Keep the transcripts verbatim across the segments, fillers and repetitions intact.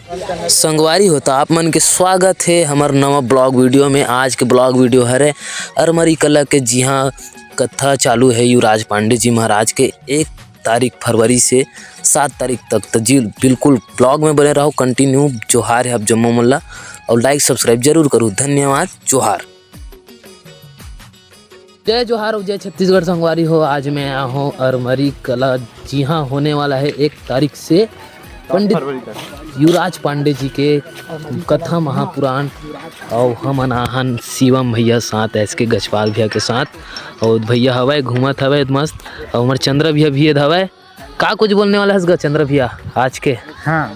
संगवारी हो, त आप मन के स्वागत हे हमर नवा ब्लॉग वीडियो में। आज के ब्लॉग वीडियो हरे अरमरी कला के, जिहां कथा चालू हे युवराज पांडे जी महाराज के एक तारीख फरवरी से सात तारीख तक। त जी बिल्कुल ब्लॉग में बने रहो, कंटिन्यू। जोहार हे आप जम्मो मन ला, और लाइक सब्सक्राइब जरूर करू। धन्यवाद, जोहार। जय जोहार और जय छत्तीसगढ़ संगवारी हो। आज मैं आया हूँ अरमरी कला, जिहां होने वाला है एक तारीख से पंडित युवराज पांडे जी के कथा महापुराण। और हमन आहन शिवम भैया साथ, एस के गजपाल भैया के साथ, और भैया हवय घूमत हवय मस्त, और हमर चंद्र भैया भी एद हवय। का कुछ बोलने वाला हस ग चंद्र भैया आज के? हाँ,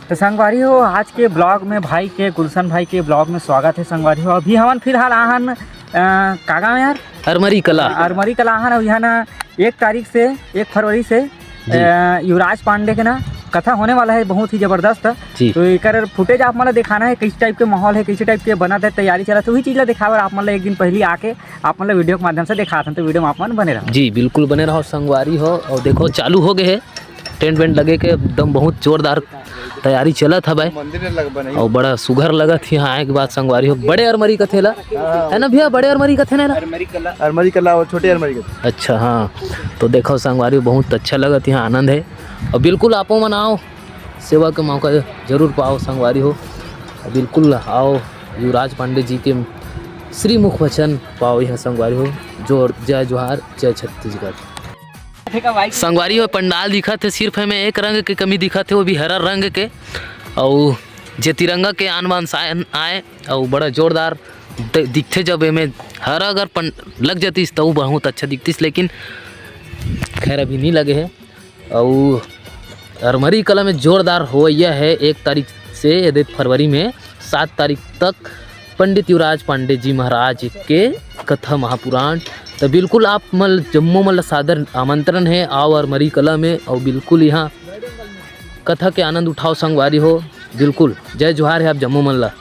तो संगवारी हो, आज के ब्लॉग में भाई के, गुलशन भाई के ब्लॉग में स्वागत है संगवारी हो। अभी हमन फिलहाल आहन, अ, का गाँव यार? अरमरी कला। अरमरी कला आहन, अउ यहाँ ना एक तारीख से, एक फरवरी से, जी। अ, युवराज पांडे के ना कथा होने वाला है, बहुत ही जबरदस्त। जी। तो एकर फुटेज आप मन ला दिखाना है, किस टाइप के माहौल है, किस टाइप के बनत है, तैयारी चलत है, वही चीज ला दिखावर आप मन ला एक दिन पहली आके आप मन ला वीडियो के माध्यम से दिखात हन, तो वीडियो में आप मन बने रहो। जी, बिल्कुल बने रहो संगवारी हो। और देखो, चालू हो गए है टेंट वेंट लगे के, एकदम बहुत जोरदार तैयारी चलत हवय। मंदिर लग बने। और बड़ा सुघर लगत ही, हाँ, एक बात संगवारी हो, बड़े अरमरी कथे ला, है ना भैया? बड़े अरमरी कथे ना एला? अरमरी कला और छोटे अरमरी कथे। अच्छा, हाँ, तो देखो संगवारी हो, बहुत अच्छा लगत ही, आनंद है। और बिल्कुल आपो मन आओ, सेवा के मौका जरूर पाओ संगवारी हो, बिल्कुल आओ, युवराज पांडे जी के श्री मुख वचन पाओ यहाँ संगवारी हो। जोर, जय जोहार, जय छत्तीसगढ़। संगवारी हो, पंडाल दिखत हे, सिर्फ एमे एक रंग के कमी दिखत हे, वो भी हरा रंग के। अउ जे तिरंगा के आन बान सायन आए, अउ बड़ा जोरदार द-, दिखथे। जब एमे हरा अगर पन-, लग जातीस, त उ बहुत अच्छा दिखतीस, लेकिन खैर, अभी नहीं लगे हे। अउ अरमरी कला में जोरदार होवइया है एक तारीख से, ये दे फरवरी में सात तारीख तक पंडित युवराज पांडे जी महाराज के कथा महापुराण। तो बिल्कुल आप मन, जम्मो मन ला सादर आमंत्रण है, आओ अरमरी कला में, और बिल्कुल यहाँ कथा के आनंद उठाओ संगवारी हो। बिल्कुल, जय जोहार है आप जम्मो मन ला।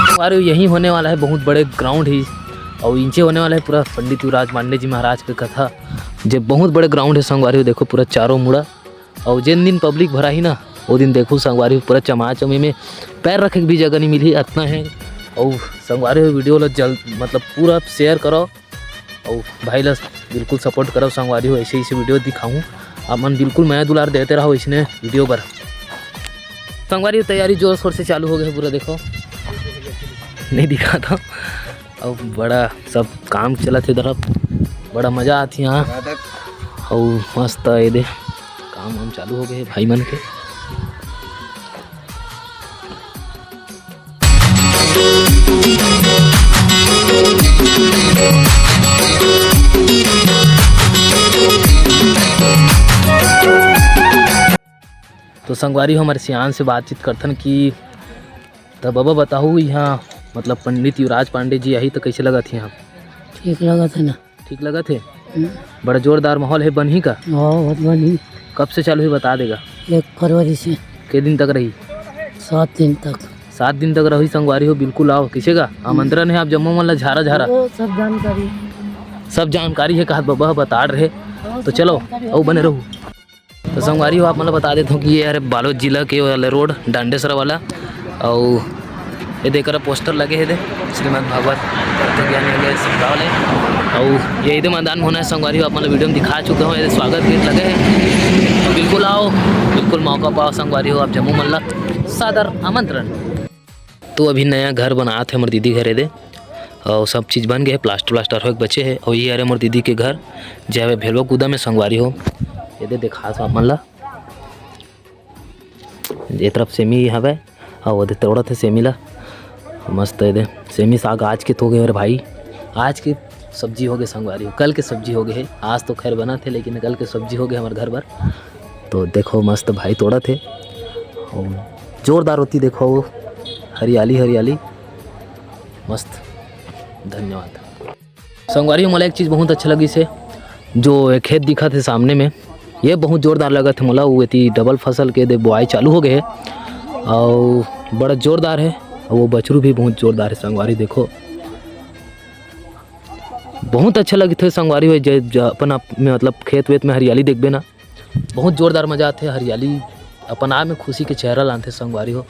संगवारी हो, यही होने वाला है बहुत बड़े ग्राउंड ही, और इंचे होने वाला है पूरा पंडित युवराज पांडे जी महाराज के कथा। जे बहुत बड़े ग्राउंड है संगवारी हो, देखो पूरा चारों मुड़ा, और जिन दिन पब्लिक भरा ही ना, वो दिन देखो संगवारी हो, पूरा चमाचम में पैर रखे के भी जगह नहीं मिली, इतना है। और संगवारी हो, वीडियो ला जल्द, मतलब, पूरा शेयर करो। अउ भाई ला बिल्कुल सपोर्ट करव संगवारी हो, ऐसे, ऐसे वीडियो दिखाऊँ। आप मन बिल्कुल मया दुलार देते रहो इसने वीडियो बर। संगवारी हो, तैयारी जोर शोर से चालू हो गए है पूरा, देखो, नहीं दिखाता। अउ बड़ा सब काम चलत हे इधर, बड़ा मजा आत हे यहाँ। अउ मस्त है दे, काम वाम चालू हो गए है भाई मन के। तो संगवारी हो, हमर सियान से बातचीत करथन कि त बबा बताहू, यहाँ मतलब पंडित युवराज पांडे जी आही त कैसे लगत हे यहाँ? ठीक लगत हे ना। ठीक लगत हे? हम्म। बड़ा जोरदार माहौल हे, बनही का? हाँ, बहुत बनही। कब से चालू हे बता देगा? एक फरवरी से। के दिन तक रही? सात दिन तक। सात दिन तक रही संगवारी हो, बिल्कुल आओ। किसे का आमंत्रण हे आप जम्मो मन ला झारा झारा? वो सब जानकारी। सब जानकारी हे कहत बबा ह बतात रहे। तो चलो, अउ बने रहू। तो संगवारी हो, आप मन ला बता देत हूँ कि ये हरे बालोद जिला के वाला रोड, डांडेसरा वाला, अउ ये दे करा पोस्टर लगे हे दे, श्रीमद् भागवत तत्वज्ञानी वाले सिखावल हे। अउ ये इधर मैदान में होना है संगवारी हो, आप मन ला वीडियो में दिखा चुका हूँ, ये स्वागत गेट लगे हे। बिल्कुल आओ, बिल्कुल मौका पाओ संगवारी हो, आप जम्मो मन ला सादर आमंत्रण। तो अभी नया घर बनात हे हमर दीदी घर एदे, अउ सब चीज बन गए हे, प्लास्टर व्लास्टर होए के बचे हे। अउ ये हरे हमर दीदी के घर, जे हवे भेलवा कूदा में संगवारी हो, एदे देखात हूँ आप मन ला। ये तरफ सेमी हवे, अउ ओदे तोड़त हे सेमी ला। मस्त एदे सेमी साग आज के थोगे हे रे भाई, आज के सब्जी हो गे संगवारी हो, कल के सब्जी हो गे हे। आज तो खैर बनत हे, लेकिन कल के सब्जी हो गे हमर घर बर। तो देखो, मस्त भाई तोड़त हे, अउ जोरदार होती। देखो, वो हरियाली, हरियाली, मस्त। धन्यवाद। संगवारी हो, मोला एक चीज़ बहुत अच्छा लगिस हे, जो ये खेत दिखत हे सामने में, ये बहुत जोरदार लगत हे मोला। वो एती डबल फसल के दे बोआई चालू हो गे हे, अउ बड़ा जोरदार हे, अउ वो बछरू भी बहुत जोरदार हे। संगवारी देखो, बहुत अच्छा लगथे संगवारी हो, जे, जे अपन आप में, मतलब, खेत वेत में हरियाली देखबे ना, बहुत जोरदार मजा आथे। हरियाली अपन आप में खुशी के चेहरा लानथे संगवारी हो।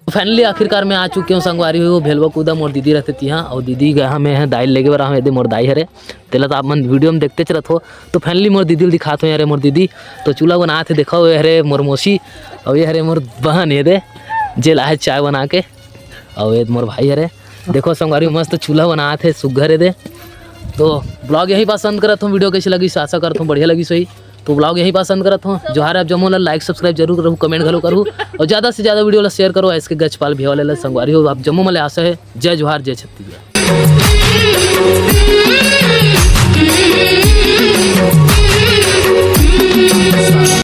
फाइनली आखिरकार मैं आ चुके हूँ संगवारी हो, भेलवा कूदा मोर दीदी रहते तिहा, अउ दीदी गए हमें हैं दाई लेगे बर, हम एदे मोर दाई हरे, तेला तो आप मन वीडियो में देखते चलत हो। तो फाइनली मोर दीदी ल दिखात हो यार, मोर दीदी तो चूल्हा बनात हे, देखो ये हरे मोर मौसी, अउ ये हरे मोर बहन, ये दे जेला हे चाय बना के, अउ ये मोर भाई हरे, देखो संगवारी मस्त चूल्हा बनात हे, सुग्घर एदे। तो ब्लॉग यहीं पास अंत करत हूँ। वीडियो कैसे लगिस, आशा करत हूँ बढ़िया लगिस होही। तो ब्लॉग यहीं पास अंत करत हूँ। जोहार आप जम्मो ला, like subscribe जरूर करहू, comment घलो करहू, और ज़्यादा से ज़्यादा वीडियो ला share करो। एस के गजपाल भैया वाले ला संगवारी हो, आप जम्मो मन ले आशा हे। जय जोहार, जय छत्तीसगढ़।